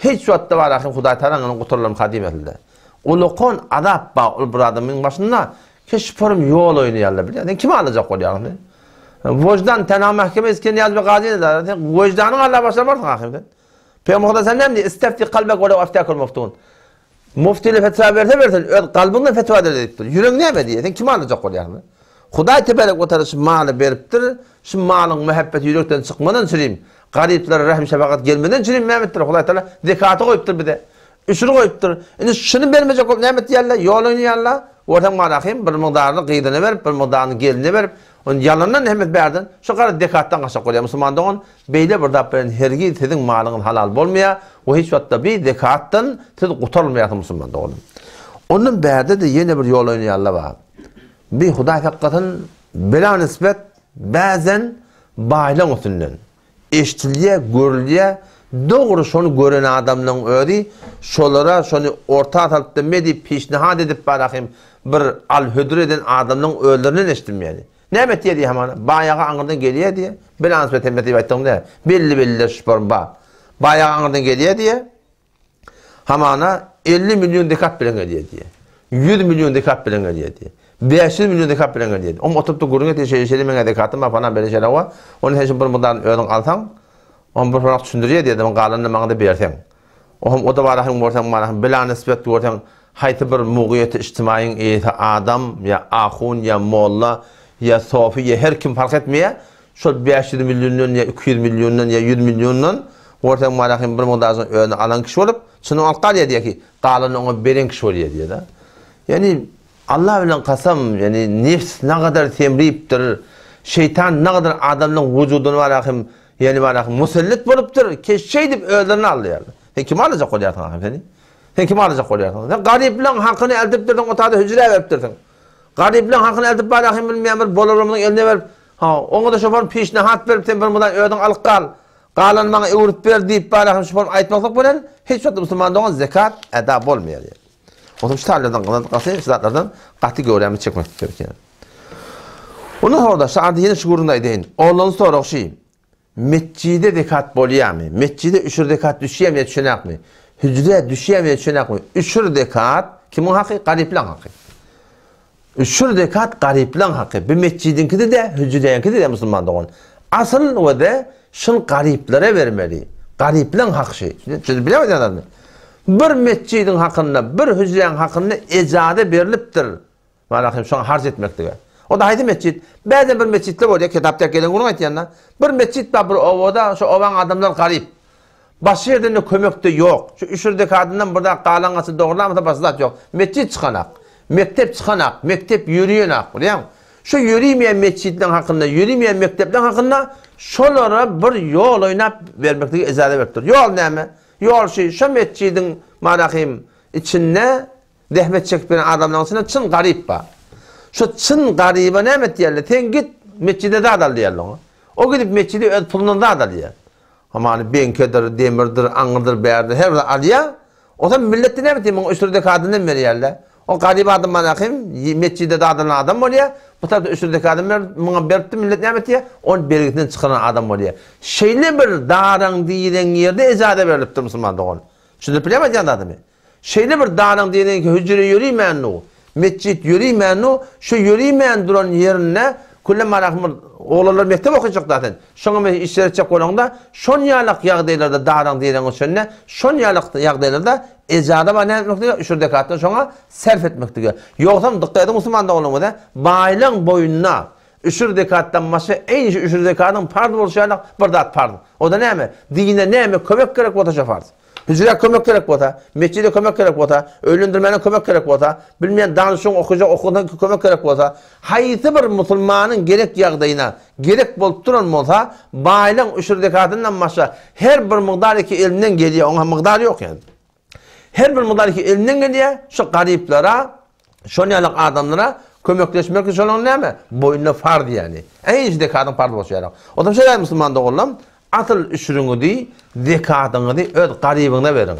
Hiç wagtda bar ahym Hudaý Tagalaň gutarylan kadym esli. Ulakan azap bar ol bir adamyň başynda keşform ýol oýnaýarlar bilýän. Sen kimi alajak bolýaň sen? Wojdan tena mahkeme isken ýaz we gazy eder. Sen wojdanyň alla başlamarsyň ahym sen. Peygamber Hudaý sen näme diýdi? Istefti kalbek we aftakul muftun. Muftile fetwa berse bersin, öz kalbyňdan fetwa eder diýipdir. Ýüregiň näme diýýär? Sen kimi alajak bolýaň? Hudaý tebarek we taala şu maly beripdir. Şu malyň muhabbeti ýürekden çykmadan çürim. Garyplara rehim-şepagat gelmeden çürim näme etdir? Hudaý taala zekaty goýupdyr bize. Üşür goýupdyr. Indi şuny bermejek bolup näme etýärler? Ýol oýnaýarlar. Görseň marahym bir mukdaryny gyzyna berip, bir mukdaryny gelnine berip, ony ýalandan hemmesi bärden şu gara zekatdan gaçjak bolýar. Musulman dogan, beýle bir zat bilen hergiz siziň malyňyz halal bolmaýar we hiç wagtda bi zekatdan siz gutarylmaýarsyňyz musulman doganym. Ondan bärde-de ýene bir ýol oýnaýarlar bar. Bi Hudaý saklasyn bela nisbet bäzen baýlaň üstünden eşdilýä görülýä dogry şony gören adamlaň özi şolara şony orta salypda me diýip pişnihat edip barahym bir al hödür eden adamlaň özlerinden eşitdim ýani. Näme etýä diýä hamana baý aga aňyrdan gelýä diýä bela nisbet hemmesi diýip aýtdygym däl belli belliler şuparym ba baý aga aňyrdan gelýä diýä Hamana 50 million zekat bilen gelýär diýýär. 100 million zekat bilen gelýär diýýär. 500 million zekat bilen gelýär. Oň oturyp-da gürrüň etýär, şeýle şeýle meň zekatym bar falan beýle şeýle bar. Ony sen şu bir mukdaryny özüň alsaň, oň bir sorak düşündirýär diýýär, oň galanyny maňa-da berseň. Oňam o-da bar ahym görseň, bar ahym bela nisbet görseň, haýsy bir mugyýeti ijtimaýyň eýesi adam, ýa ahun, ýa molla, ýa sofy, ýa her kim fark etmeýär. Şol 500 milliondan ýa 200 milliondan ýa 100 milliondan görseň Malahym bir mugdaryny özüne alan kişi bolup, çynyny alyp galýar diýýär ki, galanyny oňa beren kişi bolýar diýýär-de. Ýagny. Allah bilen kasam, ýagny nefs nagadar semripdir, şeýtan nagadar adamlaryň wujudyna barahym, ýagny barahym musellet bolupdyr, ki şeýdip özlerini aldaýarlar. Sen kimi aldajak bolýarsyň ahym seni? Sen kimi aldajak bolýarsyň? Sen garyplaryň hakyny eltipdirsiň, o taýda hüjrä beripdirsiň. Garyplaryň hakyny eltip barahym bilmeýän bir bolarymyzyň eline berip, ha, oňa-da şoför pişnahat berip, sen bir mudan özüň alyp gal. Galanyny maňa öwrüp ber diýip barahym şoför aýtmaklyk bilen hiç wagt musulman dogan zekat eda bolmaýar. Onsoň şu tarlardan galan gaty şu zatlardan gaty göwrämi çekmek gerek ýaly. Ondan sonra da şu ady ýene şu gürrüňde aýdaýyn. Oglan sorag şu. Metjide zekat bolýarmy? Metjide üşür zekat düşýärmi ýa düşenakmy? Hüjre düşýärmi ýa düşenakmy? Üşür zekat kimiň haky? Garyplaň haky. Üşür zekat garyplaň haky. Bu metjidiňkide-de, hüjreňkide-de musulman dogan. Asyl we de şul garyplara bermeli. Garyplaň haky şi. Siz bileňiz ýa Bir metjidiň hakynda, bir hüjräň hakynda ejaza berlipdir. Malahym şoňa harç etmeklige. O da haýsy metjit? Bäzem bir metjitler bolýar, kitapda gelen günüň aýtýan-da. Bir metjit bar bir obada, şu obaň adamlary garyp. Başga ýerden-de kömek-de ýok. Şu üşür dekadyndan bir zat galan gaçy dogrulamasa başga zat ýok. Metjit çykanak. Mekdep çykanak. Mekdep ýöriýenak. Bilýäňmi? Şu ýörimeýän metjitleriň hakynda, ýörimeýän mekdepleriň hakynda şolara bir ýol oýnap bermekligi ejaza beripdir. Ýol näme? Ýol şu, şo metjidiň marahym içinde zähmet çekip ýören adamlaryň içinde çyn garyp bar. Şo çyn garyba näme etýärler? Sen git metjide zat al diýýärler oňa. O gidip metjide öz pulundan zat alýar. Hamany beňkedir, demirdir, aňyrdyr, bärdir, her bir zat alýar. Onsoň millet-de näme etýär? Muňa üşür zekadyny hem berýärler. O garyp adam mana kim? Metjide zat alan adam bolýar. Bu tarapda üşür zekadyny berip, muňa beripdi, millet näme etýär? Ony bergisinden çykaran adam bolýar. Şeýle bir daraň-direň ýerde ejaza berlipdir musulman dogan. Düşündirip bilýärmi aýdýan zadymy? Şeýle bir danaň diýeniňki hüjre ýörimänu, metjit ýörimänu, şu ýörimän duran ýerinde külle marahym bir oglanlar mekdep okyjak zaten. Şoňa men işler etjek bolaňda, şon ýalak ýagdaýlarda danaň diýeniň üçinde, şon ýalak ýagdaýlarda ejaza bar näme etmeklige, üç rekatdan şoňa serf etmeklige. Ýogsam dykgat ediň musulman doganlarymyz, baýlaň boýnuna Üşür zekatdan başga eýni şu üşür zekadyň parz bolşy ýaly bir zat parz. O-da näme? Dine näme kömek gerek bolsa şo farz. Hüjrä kömek gerek bolsa, metjide kömek gerek bolsa, öýlendirmäne kömek gerek bolsa, bilmeýän danyşyň okyjak okuwyna kömek gerek bolsa, haýsy bir musulmanyň gerek ýagdaýyna gerek bolup duran bolsa, baýlygyň üşür zekatyndan başga her bir mygdar ki elinden gelýär, oňa mygdar ýok ýani. Her bir mydar ki elinden gelýär, şu garyplara, şon ýaly adamlara kömekleşmek şolaryň näme? Boýnuna farz ýani. Eý şu zekatyň farz bolşy ýaly. Ondan şeýle musulman doganlarym, asyl üşüriňizi, zekatyňyzy öz garybyňyza beriň.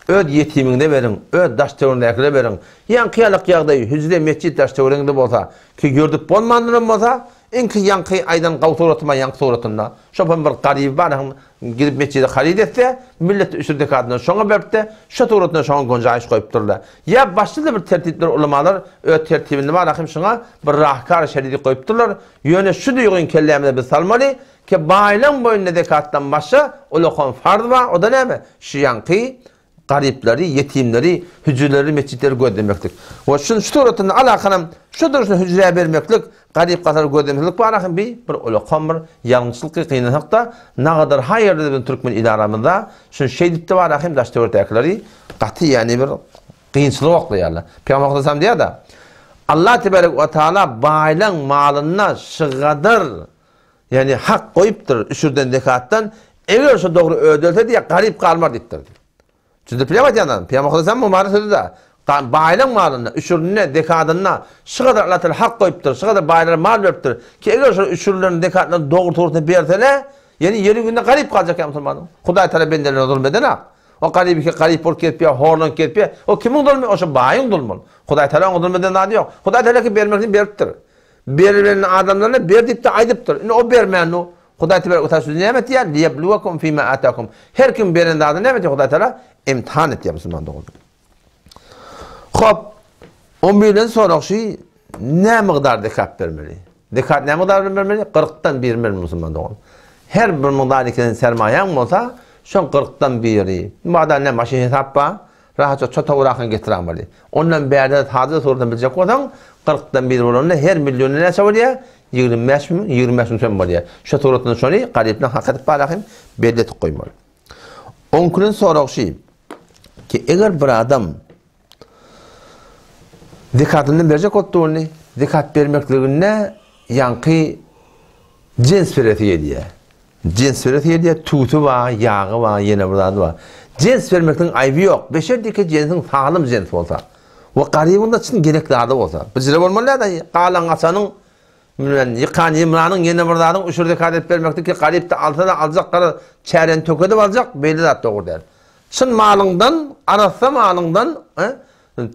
Öz ýetimiňize beriň, öz daş-töweregiňdäkilere beriň. Ýaňky ýalyk ýagdaý hüjre, metjit daş-töweregiňde bolsa, ki ýördüp bolmandyram bolsa, iňki ýaňky aýdan gawy suratyma ýaňky suratynda, şopan bir garyby bar, Gidip metjide haryt etse, millet üşür zekatyndan şoňa beripdi, şo suratynda şoňa gonjaýyş goýupdyrlar. Ýa başga-da bir tertipler ulamalar öz tertibinde bar ahym şoňa bir rahkar şeridi goýupdyrlar. Ýöne şu duýgyny kellämize biz salmaly, ki baýlaň boýnunda zekatdan başga ulakan farz bar, o-da näme? Şu ýaňky garyplary, ýetimleri, hüjreleri, metjitleri gözlemeklik. We şuny şu suratynda alakanam şu durşuna hüjrä bermeklik, garyp-gasary gözlemeklik bar ahym bi bir ulakan bir ýalňyşlyk gynansak-da nagadar haýyrly biziň türkmen il aramyzda şuny şeýdipde bar ahym daş-töwerekdäkileri gaty ýagny bir kynçylyga oklaýarlar. Pygamber Muhammet diýýär-de, Allah tebarek we taala baýlaň malynda şygadar Ýagny hak goýupdyr üşürden zekatdan, eger şo dogry ödelse diýýär, garyp galmar diýipdir. Düşündirip bilýärmi aýdýan zadym? Pygamber Hudaýam mubarek sözi-de, baýlaň malynda, üşürinde, zekadynda şu gadar Allah Teala hak goýupdyr, şu gadar baýlara mal beripdir ki, eger şol üşürlerini, zekatlaryny dogry dogrusyna bersele, ýagny ýeri günde garyp galjak ýa musulmanyň. Hudaý Teala bendelerine zulum edenak. O garyp iki garyp bolup gezip ýa horlanyp gezip ýa, o kimiň zulmy? O şo baýyň zulmy. Hudaý Teala oňa zulum eden zady ýok. Hudaý Teala ki bermesini beripdir. Berilen adamlaryna ber diýip-de aýdypdyr. Indi o bermän nu, Hudaý tebarek we taala sizi näme etýär? Liyebluwekum fima atakum. Her kim beren zadyny näme etýär Hudaý taala? Imtihan etýär musulman doganlar. Hop, on birden sorag şu, näme mukdar zekat bermeli? Zekat näme mukdar bermeli? Kyrkdan birini bermeli musulman dogan. Her bir mukdar ikiden sermaýaň bolsa, şoň kyrkdan biri. Madam näme maşyn hesap bar? Rahatja çotawrakyny getiräýmeli. Ondan bärde sada suratdan biljek bolsaň, kyrkdan bir bolanda her millionda näçe bolýar? 25 müň, 25 müň som bolýar. Şo suratdan şony garypdan hak edip barahym belli etip goýmaly. Oňküden sorag şi, ki eger bir adam. Zekatyndan berjek bolupdy ony. Zekat bermekliginde ýaňky jens beresi gelýär. Jens beresi gelýär, tüwsi bar, ýagy bar, ýene bir zady bar. Jens bermekligiň aýby ýok. Beşer dike jensiň saglam jens bolsa we garybyň-da çyn gerek zady bolsa. Bijire bolmaly däl-de, galan-gaçanyň bilen ýykan ýymranyň ýene bir zadyň üşür zekat edip bermeklik garyp-da alsa-da aljak gara çäreni tökedip aljak, beýle zat dogry däl. Çyn malyňdan, arassa malyňdan,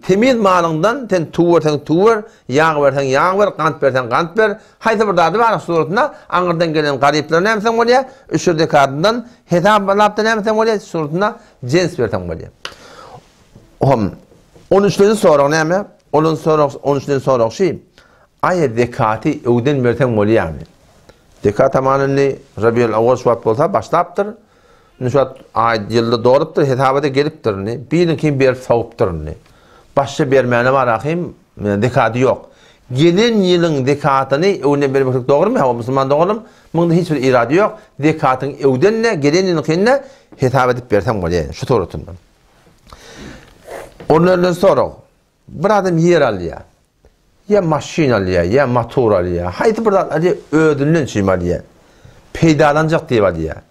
temiz malyňdan sen tüw berseň tüw ber, ýag berseň ýag ber, gant berseň gant ber. Haýsy bir zady bar suratynda aňyrdan gelen garyplara näme etseň bolýar? Üşür zekatyndan hesaplap-da näme etseň bolýar? Suratynda jens berseň bolýar. Hom, on üçlenji sorag näme? Ondan sorag, on üçlenji sorag şi, Aýa zekaty öwden berseň bolýarmy? Zekat aman indi Rabiul Awwal şu wagt bolsa başlapdyr. Indi şu wagt aý ýylda dolupdyr, hesaba-da gelipdir indi. Biriniňkini berip sowupdyr indi. Başga bermäne bar ahym, zekaty ýok. Gelen ýylyň zekatyny öwden bermeklik dogrumy? Hawa, musulman doganym, muňda hiç bir irady ýok. Zekatyň öwden-de, gelen ýylyňkyny-da hesap edip berseň bolýar, şu suratynda. Ondan sorag. Bir adam ýer alýar. Ýa maşyn alýar, ýa motor alýar. Haýsy bir zat alýar, özünden çyým alýar. Peýdalanjak diýip alýar.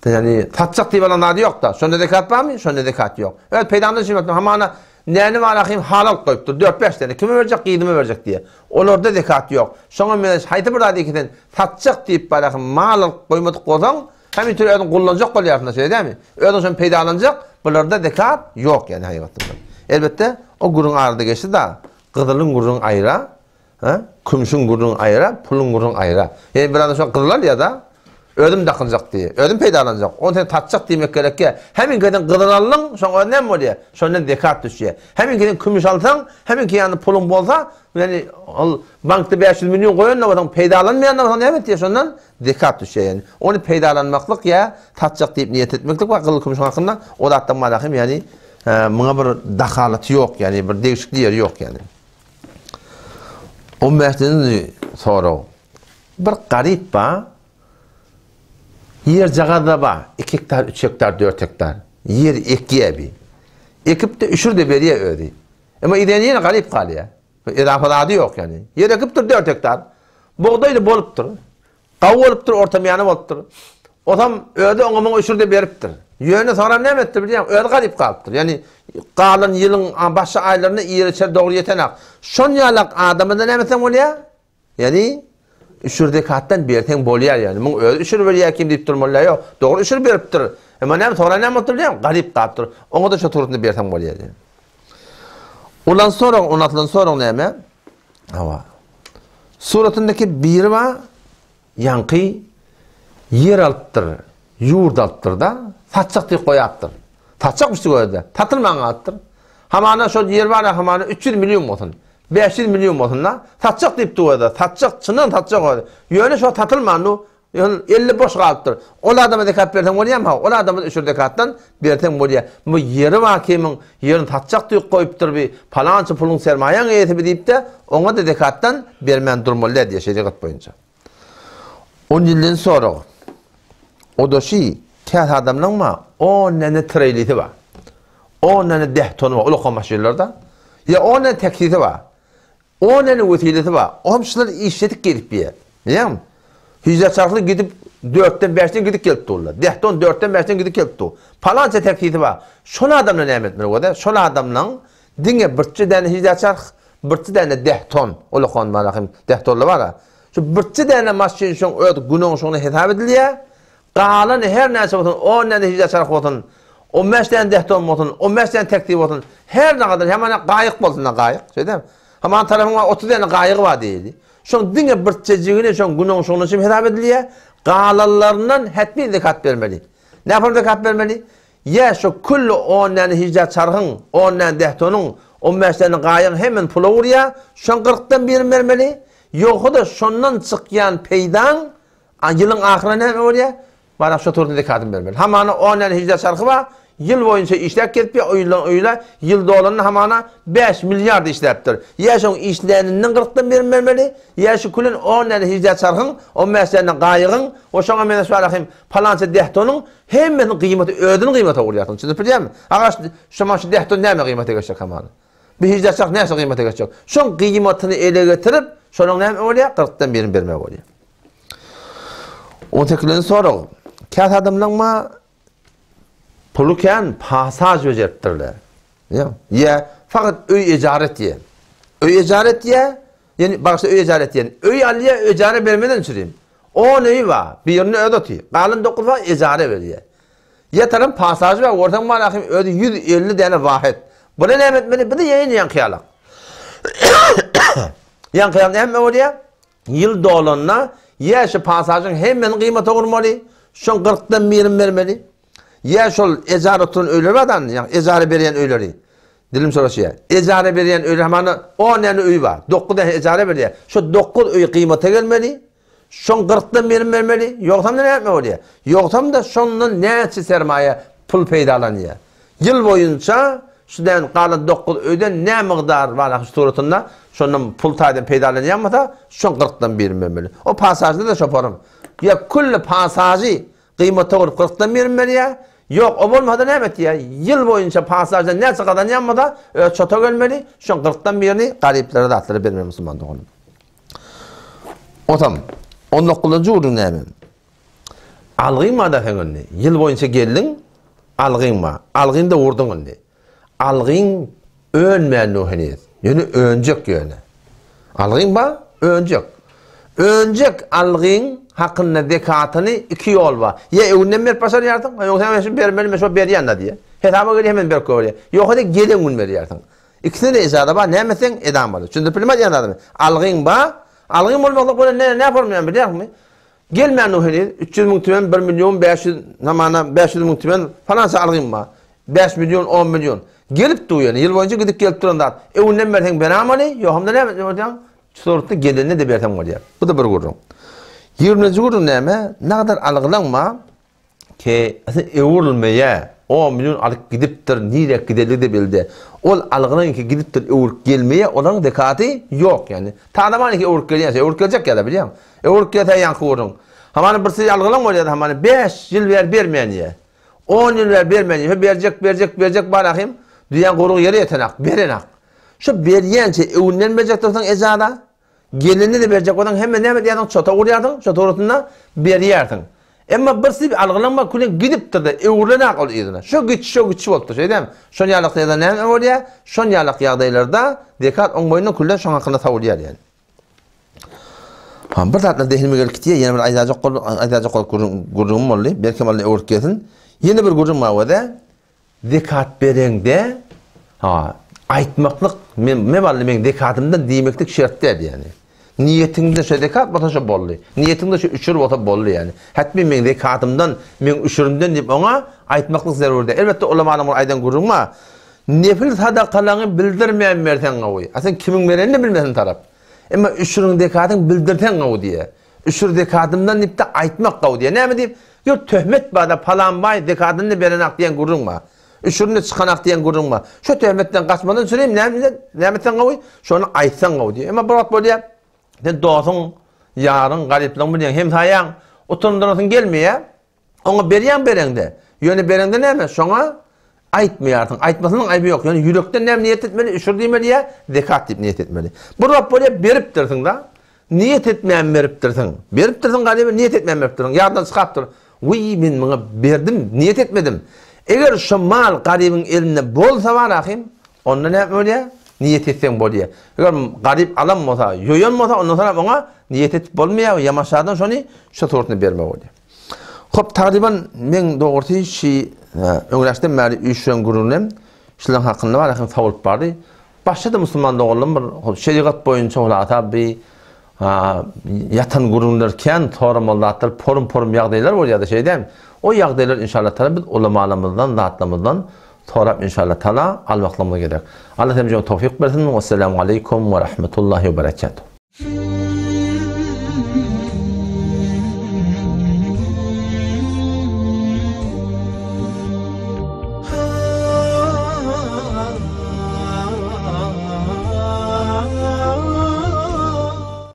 Ýagny satjak diýip alan zady ýok-da. Şonda zekat barmy? Şonda zekat ýok. Öz peýdaňdan çyým alypdyr. Hamana näni bar ahym haly alyp goýupdyr. Dört-bäş däne. Kime berjek? Gyzyma berjek diýýär. Olarda zekat ýok. Şoňa meňzeş haýsy bir zady ki sen satjak diýip bar ahym mal alyp goýmadyk bolsaň, Hemişe özüň gullanjak bolýarsyň-da, şeýle dälmi? Özüň şony peýdalanjak, bularda zekat ýok ýagny haýygatynda. Elbetde, o gürrüň arada geçdi-da, gyzylyň gürrüňi aýra, hä, kümşüň gürrüňi aýra, puluň gürrüňi aýra. Ýagny bir adam şo gyzyl alýar-da, özüm dakynjak diýýär, özüm peýdalanjak, ony sen satjak diýmek gerekýär. Heminki sen gyzyl aldyň, şoň özi näme bolýar? Şondan zekat düşýär. Heminki sen kümüş alsaň, heminki ýanynda puluň bolsa, ýagny ol bankda 500 million goýan-da bolsaň, peýdalanmaýan-da bolsaň näme etýär şondan? Zekat düşýär ýagny. Ony peýdalanmaklyk ýa satjak diýip niýet etmeklik we gyzyl-kümüşiň hakynda o zatdan malahym ýagny muňa bir dahalaty ýok ýagny bir degişikli ýeri ýok ýagny. On bäşinji sorag. Bir garyp bar, ýerjagaz-da bar, iki hektar, üç hektar, dört hektar. Ýer ekýär bi. Ekip-de üşür-de berýär özi. Emma ideni ýene garyp galýar. Edafa zady ýok ýagny. Ýer ekipdir dört hektar. Bugdaýly bolupdyr. Gawy bolupdyr, ortamýana bolupdyr. Osam özi oňa muňa üşür-de beripdir. Ýöne soňram näme etdi bilýäňmi? Özi garyp galypdyr. Ýagny galan ýylyň başy aýlarynda iýer-içer dogry ýetenak. Şon ýalak adama-da näme etseň bolýar? Ýagny üşür zekatdan berseň bolýar ýagny. Muň özi üşür berýär kim diýip durmaly ýok. Dogry üşür beripdir. Emma näme soňra näme bolupdyr bilýäňmi? Garyp galypdyr. Oňa-da şo suratynda berseň bolýar ýagny. Ulan sorag, on atylan sorag näme? Hawa. Suratyndaky biri bar, ýaňky ýer alypdyr, ýurt alypdyr-da, satjak diýip goýapdyr. Satjakmyş diýip goýdy. Satylman galypdyr. Hamana şol ýer bar, hamana 300 million bolsun, 500 million bolsun-da, satjak diýip goýdy. Satjak, çyndan satjak goýdy. Ýöne şo satylmandy. Ýöne elli boş galypdyr. Ol adama zekat berseň bolýarmy? Hawa, ol adama üşür zekatdan berseň bolýar. Bu ýeri bar kimiň, ýerini satjak diýip goýupdyr bi, palança puluň sermaýaň eýesi bi diýip-de, oňa-da zekatdan bermän durmaly däl diýýär şerigat boýunça. On ýyldan sorag. O-da şi, käsi adamlaň bar, on däne treýlisi bar. On däne dähtony bar, ulakan maşynlarda. Ýa on däne taksisi bar. On ene wesilesi bar. Ohm şular işledip gelip ýer. Bilýäňmi? Hüjre gidip dörtden bäşden gidip gelip durlar. Dehton dörtden bäşden gidip gelip dur. Palança taksisi bar. Şol adamlar näme etmeli bolýar? Şol adamlaň diňe birçe däne hüjre çarh, birçe däne dehton, ulakan bar ahim, dehtonlar bar. Şu birçe däne maşyn şoň öz günüň şoňa hesap edilýär. Galany her näçe bolsun, on däne hüjre çarh bolsun, on bäş däne dehton bolsun, on bäş däne taksi bolsun, her nägadar hemana gaýyk bolsun-da gaýyk, şeýdämi? Hamana tarapyň bar 30 däne gaýygy bar diýeli. Şoň diňe bir çejigini şoň günüň şoňuna çyn hesap edilýär. Galanlaryndan hetmi zekat bermeli. Näpar zekat bermeli? Ýa şo külli on däne hüjre çarhyň, on däne dehtonyň, on bäş däne gaýygyň hemmesini pula urýar, şoň kyrkdan birini bermeli. Ýogsa-da şondan çykýan peýdaň A ýylyň ahyrynda näme bolýar? Bara şo turda zekatyny bermeli. Hamana on däne hijra çarhy bar, ýyl boýunça işläp gelipdir, o ýyldan o ýyla, ýyl dolanda hamana 5 milliard işläpdir. Ýa şoň işläninden kyrkdan birini bermeli, ýa şu külen on däne hijra çarhyň, on bäş däne gaýygyň we şoňa meňzeş bara hem palança dehtonyň hemmesiniň gyýmaty özüniň gyýmatyna urýarsyň. Düşünip bilýärmi? Agaç, şo şu dehton näme gyýmata geçjek hamana? Bu hiç çak näçe gyýmata geçjek? Şoň gyýmatyny ele getirip, şonuň näme bolýar? Kyrkdan birini bermek bolýar. On sekizinji sorag. Käs adamlaň ma puly kän pasaž bejeripdirler. Ýa, ýa fakat öý ejara etýär. Öý ejara etýär, ýani bagşa öý ejara etýän. Öý alýar, ejara bermeden çürim. On öýi bar, birini özi otyr. Galan dokuz bar, ejara berýär. Ýataryň pasažy bar, görseň bar ahim özi 150 däne wahet. Buny näme etmeli? Bizi ýeýin ýaňky ýalak. Ýaňky ýalak näme bolýar? Ýyl dolanda ýa şu pasažyň hemmesini gyýmata gurmaly, şoň kyrkdan birini bermeli. Ýa şol ejara oturan öýler bar da, ýa ejara berýän öýleri. Dilim soraşýar. Ejara berýän öýler hamana 10 däne öý bar. 9 däne ejara berýär. Şu 9 öý gyýmata gelmeli. Şoň kyrkdan birini bermeli. Ýogsam-da näme bolýar? Ýogsam-da şondan näçe sermaýa pul peýdalanýar? Ýyl boýunça şu dän galan dokuz öýden nä mygdar bar şu suratynda şondan pul taýdan peýdalanýan bolsa, şoň kyrkdan birini bermeli. O pasažda-da şoparym. Ýa külli pasažy gymata gurup kyrkdan birini berýär. Ýok, o bolmasa-da näme etýär? Ýyl boýunça pasaždan näçe gazanýan bolsa, öz çota gelmeli, şoň kyrkdan birini garyplara zatlara bermeli musulman doganym. Otam, on dokuzynjy gürrüň näme? Algyň bar-da seň indi. Ýyl boýunça geldiň, algyň bar. Algyňda urduň indi. Algyň önmändir heniz. Ýöne önjek ýöne. Algyň bar, önjek. Önjek algyň hakynda zekatyny iki ýol bar. Ýa öňünden berip başarýarsyň, ýogsa men şu bermeli, men şo berýän-de diýýär. Hesaba gelýär, hemen berip goýberýär. Ýogsa-da gelen gün berýärsiň. Ikisine-de ejaza bar, näme etseň edamaly. Düşündirip bilmez ýa zadymy. Algyň bar, algyň bolmaklyk bilen näme näme bolmaýan bilýärsiňmi? Gelmän o heniz 300 müň tümen, 1 million 500 zamana 500 müň tümen falança algym bar. 5 million, 10 million. Gelip dur ýöne, ýyl boýunça gidip gelip duran zat. Öňünden berseň beramaly, ýogamda näme bolýar? Sortda gelende de berseň bolýar. Bu da bir gürrüň. 20-nji gürrüň näme? Nagadar algylaňma, Ke, asy öwrülmeýä. On million alyp gidipdir, nirä gideligi-de belli däl. Ol algynyňky gidipdir, öwrüp gelmeýä, olaryň zekaty ýok, ýagny. Tanamaniki öwrüp gelýänçä, öwrüp geljek ýa-da, bilýäňmi? Öwrüp gelse ýaňky gürrüň. Hamana bir siz algylaň bolýar-da, hamana bäş ýyl bäri bermän diýýä. On ýyl bäri bermän diýýä. Şo berjek, berjek, berjek bar ahym, düýäň gurugy ýere ýetenak, berenak. Şo berýänçä öwünden berjek dursaň ejaza. Gelinine-de berjek bolsaň hemme näme edýärsiň çota urýarsyň şo dogrusynda berýärsiň. Emma bir sip algylanma küle gidipdir-de öwrülenak ol yzyna. Şo giç şo giç bolupdyr şeýdämi? Şon ýalak ýa-da näme bolýar? Şon ýalak ýagdaýlarda zekat oň boýnuna külden şoň hakynda sowulýar ýani. Ha bir zatlar zehnime gelip gitýär ýene bir aýdajak bolup aýdajak bolup gürrüňim boldy. Belkem Alla öwrüp gelsin. Ýene bir gürrüň bar wada. Zekat bereňde, ha, aýtmaklyk, men, men walla meň zekatymdan diýmeklik şert däl ýagny. Niýetiňde şo zekat bolsa şo boldy. Niýetiňde şo üşür bolsa boldy ýagny. Hetmi meň zekatymdan, meň üşürimden diýip oňa aýtmaklyk zerur däl. Elbetde ulamalaryň bir aýdan gürrüňi bar. Nefil sadakalaňy bildirmän berseň gowy. A sen kimiň berenini bilmesin tarap. Emma üşüriň zekatyň bildirseň gowy diýýär. Üşür zekatymdan diýip-de aýtmak gowy diýýär. Näme diýip? Ýok, töhmet bar-da, palan baý zekatyny berenak diýen gürrüň bar. Üşürini çykanak diýen gürrüň bar. Şo töhmetden gaçmadan üçin näme näme etseň gowy? Şony aýtsaň gowy diýýär. Emma bir wagt bolýar, sen dostuň, ýaryň, garyplygyň bilýäň, hemsaýaň, utandyrasyň gelmeýär. Oňa berýäň bereňde. Ýöne bereňde näme? Şoňa aýtmaýarsyň. Aýtmasynyň aýby ýok. Ýöne ýürekden näme niýet etmeli? Üşür diýmeli ýa zekat diýip niýet etmeli. Bir wagt bolýar beripdirsiň-da. Niýet etmän beripdirsiň. Beripdirsiň garyba niýet etmän beripdirsiň. Ýadyndan çykarypdyr. Wiý, men muňa berdim, niýet etmedim. Eger şo mal garybyň elinde bolsa bar ahym, onda näme bolýar? Niýet etseň bolýar. Eger garyp alan bolsa, ýoýan bolsa, ondan soň oňa niýet etip bolmaýar, ýamaşadan şony şo suratynda bermek bolýar. Hop, tagryban meň dogrusy şi öňräkden bäri üýşüren gürrüňlem şularyň hakynda bar, ahym sowulyp bardy. Başda-da musulman doganlarym bir hop şerigat boýunça hulasa bi ýatan gürrüňler kän soramaly zatlar porum-porum ýagdaýlar bolýar-da şeýdämi? O ýagdaýlar inşallah taala biz ulamalarymyzdan zatlarymyzdan sorap inşallah taala almaklygymyz gerek. Allah hemmämize towfyk bersin. Wesselamu aleýkum we rahmetullahi we berekatuh.